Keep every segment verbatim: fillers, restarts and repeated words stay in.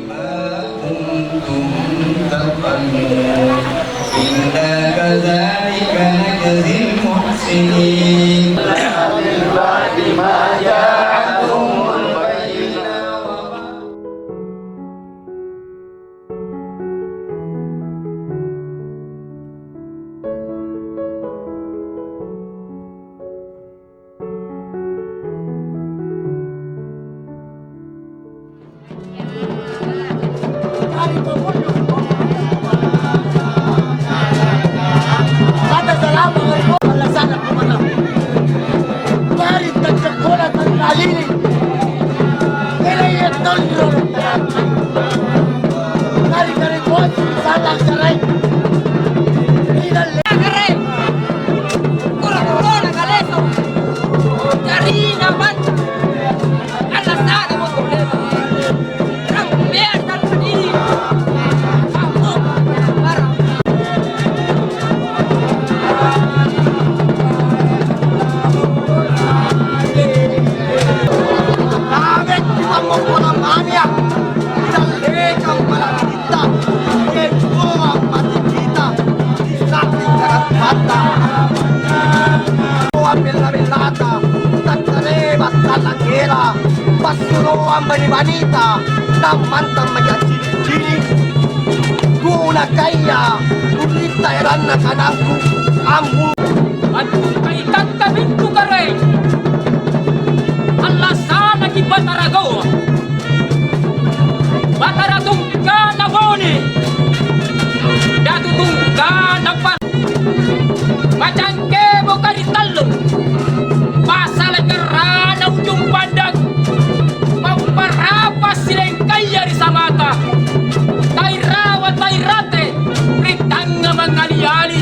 ما كنتم تفعلون. إنا كذلك نجزي المحسنين. من بعد ما جاءتهم البينة. Tabekki pammopporang mania, ri dallekang mala'bitta, rie doang mate kita, ri sa'ring karaeng Puatta. Doang bella-bellata, takkare battallang era, passuroang bani-banita, nammantang maki accini'-cini'. Punakaya, kulitta eranna kanangku, ammu. Antu kaitanta mintu karaeng, allassanaki Batara Goa, Batara Tungkana Bone, Datu Tungkana Pa-, Macang Keboka ri Tallo, Pasala Garrana Ujung Pandang, Papparapa silengkaya ri Samata, Tairawa Tairate, ri tangnga mangali-ali.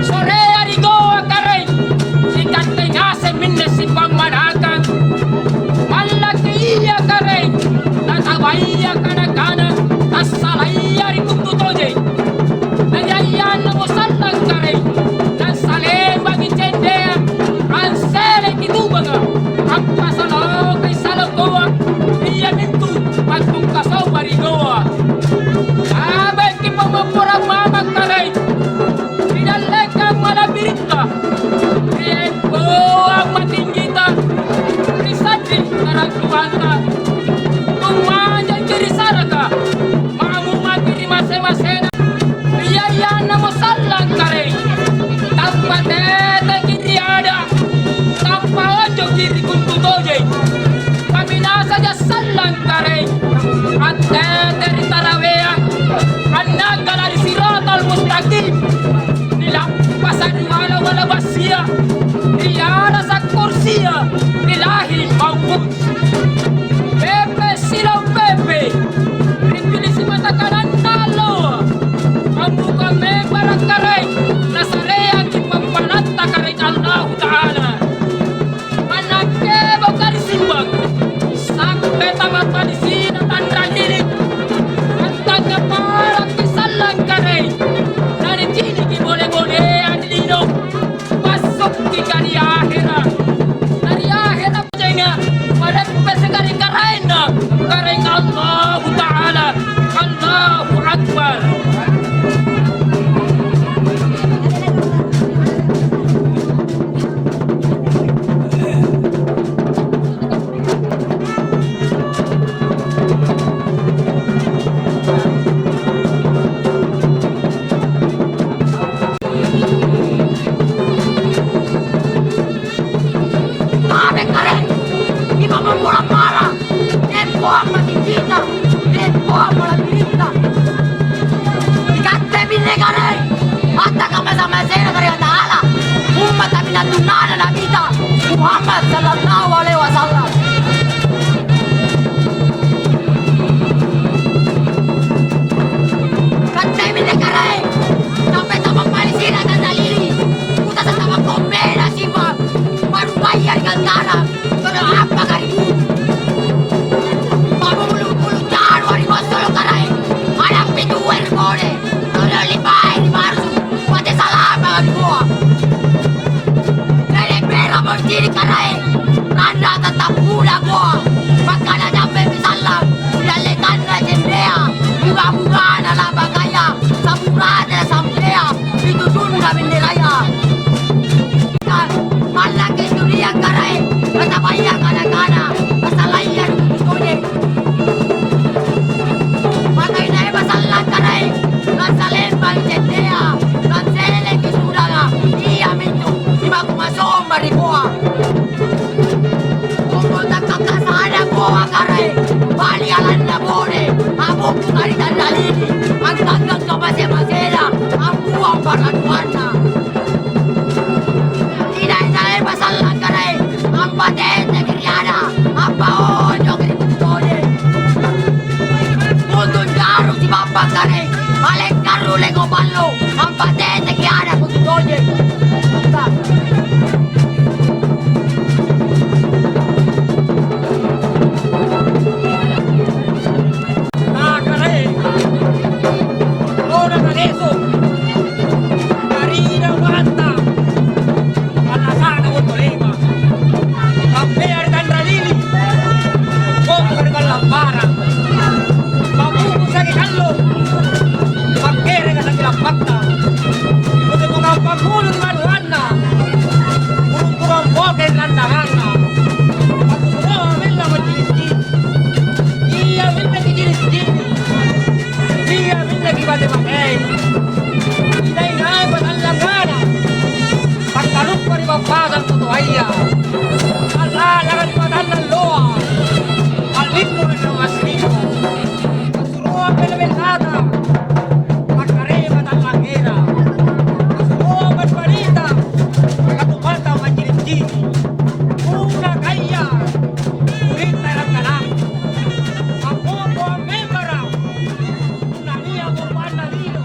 Sorea ri Goa karaeng, sikatte ngaseng minne sipammanakang. Mallaki ia karaeng, natabaya kana-kana, tassalaya ri Kuntu Tojeng. Nariayannamo sallang karaeng, nassalembangi cendea, anseleki tubanga, ampasalokai salong Goa, iamintu pattungkasomba ri Goa. Tabekki pammopporang mamang karaeng, ri dallekang mala'biritta, ri empoang matinggita, ri sa'ri karantuanta, tummanjaki ri saraka, ma'mumaki ri mase-masena. Ri iannamo sallang karaeng, tampa teteki ri ada, tampa onjoki ri Kuntu Tojeng. Kaminasaja sallang karaeng, attete ri taraweang, annagala' ri Siratal Mustaqim, nilappasa' ri wala-wala bassia, ri arasa' kursia, ri lahing maupun. Pepe silau pepe, ri pilisi mata kananna alloa, ammuka membara' karaeng, nasareangki pappanatta Karaeng Allahu Ta'ala. Manna keboka ri Simbang, sampe' tamatalisina tanra lili', antangngapparakki sallang karaeng, naniciniki bole-bolea ri lino. Passukki ka ri ahera'. Na ri ahera' jenga, pareppeseka ri Karaenna, Karaeng Allahu Ta'ala. Allahu Akbar. Tunana Nabita Muhammad sallallahu alaihi wasallam. Katte minne Karaeng, sampai tapammalisina tandalili. Kuta sasama kombena simba, baru bayar gantara. Todo apa karibu? Mabulu-bulu jaru ari bossolo Karaeng. Ada pitu wer kode. Todo lipai ri barusu. Pate salama ri boa. Lele pera boncini Karaeng. Ranna tetap muda boa. Makana jambe misallang. Dalle tanra jembea. Bunga-bungana labakaya. Samurata sampea. Ri tujunna benderaya. Mallaki turiang Karaeng, natabaya kana-kana, nasalaya ri tojeng. Makainae masallang Karaeng, nasalembang cendea, naseleki sudanga, iamintu simaku masomba ri boa. Kumpul takkakasana boa Karaeng, bali alanna bone, abukkung ri tandalini, angkanggang kamase-masena, ambuang paralluanna. Inai-nai pasallang Karaeng, ampateteki ri ada, ampaonjoki ri kutu tojeng. Untu' jaru sibabbang Karaeng, alekkarru leko ballo, ampateteki ada kutu tojeng. Nakaraeng, tona kaleso, karina uanta, allasa'na boto lema, kampea ri tanra lili, bongka ri ballamparang, pammuku saki kallo, pakkereka saki lappatta, boto tongkampangngulu ri baruanna, burung-burung boke ri lantanganna, pakusuroa mella maciling-ciling. Iaminne kicini-cini, iaminne kibate-batei. Inai-nai patallangngana, pakkaluppa ri pappasang tutoaya. Alla'langa ri patanna alloa, a'limpo ri kau asliku. Pasuroang bella-bellata, pakkarema tallangngera. Pasuroang bali-balita, katumalta maciling-ciling. Puna kaya. Kurintai angkanaya, ammopo ammembara, punna nia' korbanna lino.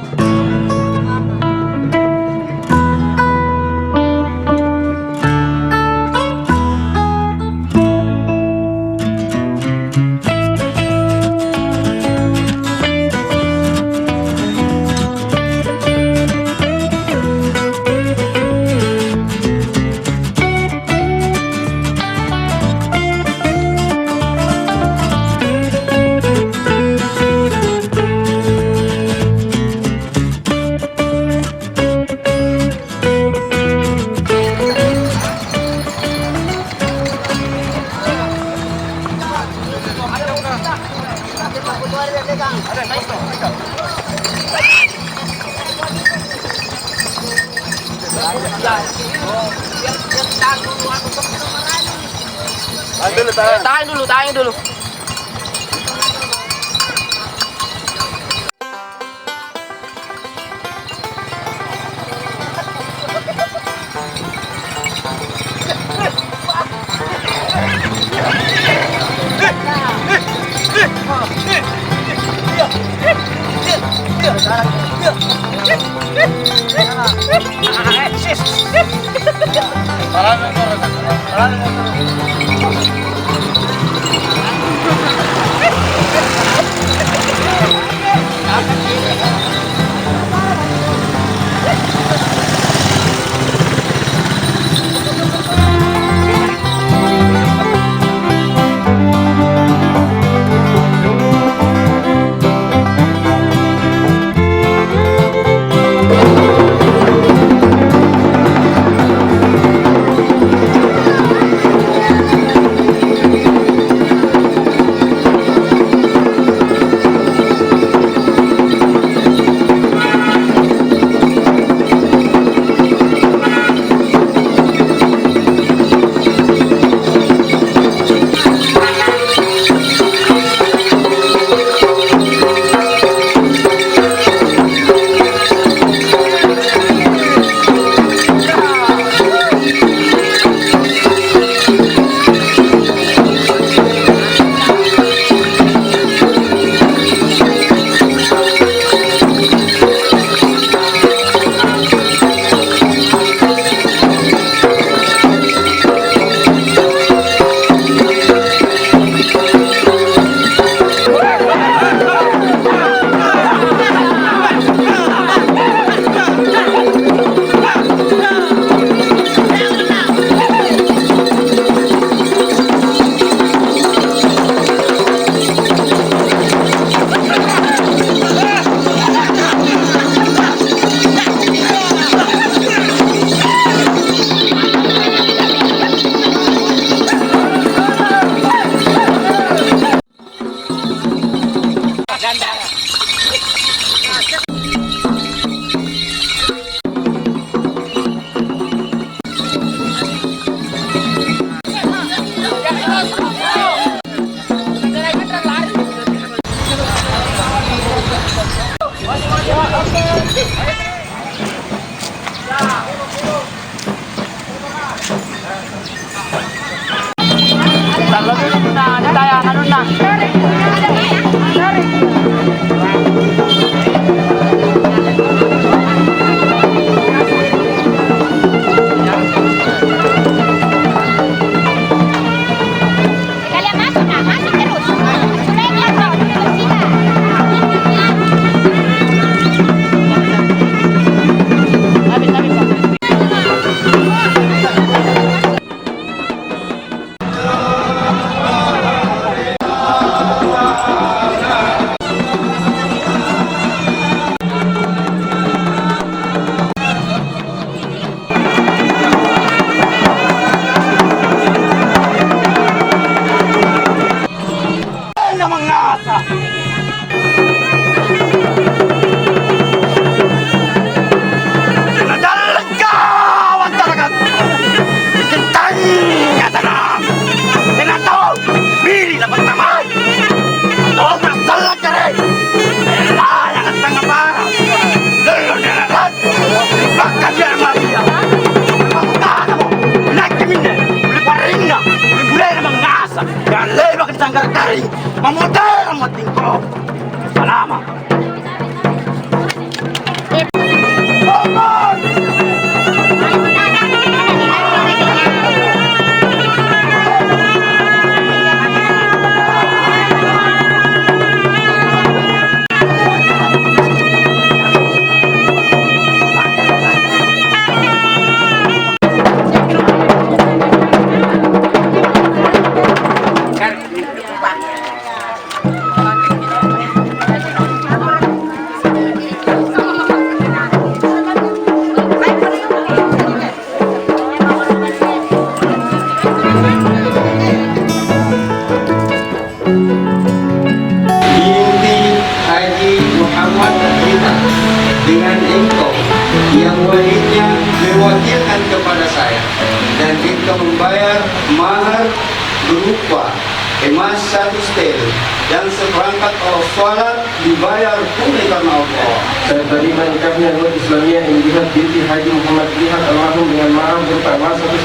Tahan dulu, tahan. Tahan dulu, tahan dulu. Kalian masuk, nah, masuk terus. Sudah yang kau tahu, terus sila. Tena mangngasa. Tena jalleng kau antarakan. Bikin tanya tanam. Tena tahu. Bili na pertama. Tau masalah kere. Layang tengah parah. Lolo neraka. Bahkan biar mati. Mangkana mo. Nakke minne. Uli parinna. Uli bulena mangngasa. Dan lebak di sanggar kari. Mamotera matingko. Salama. Binti Haji Muhammad Rita, dengan engkau yang walinya mewakilkan kepada saya, dan engkau membayar mahar berupa emas satu setel dan seperangkat alat sholat dibayar tunai karena Allah. Saya terima nikahnya Nur Islamiyah Indihab binti Haji Muhammad Rihab almarhum dengan mahar berupa emas satu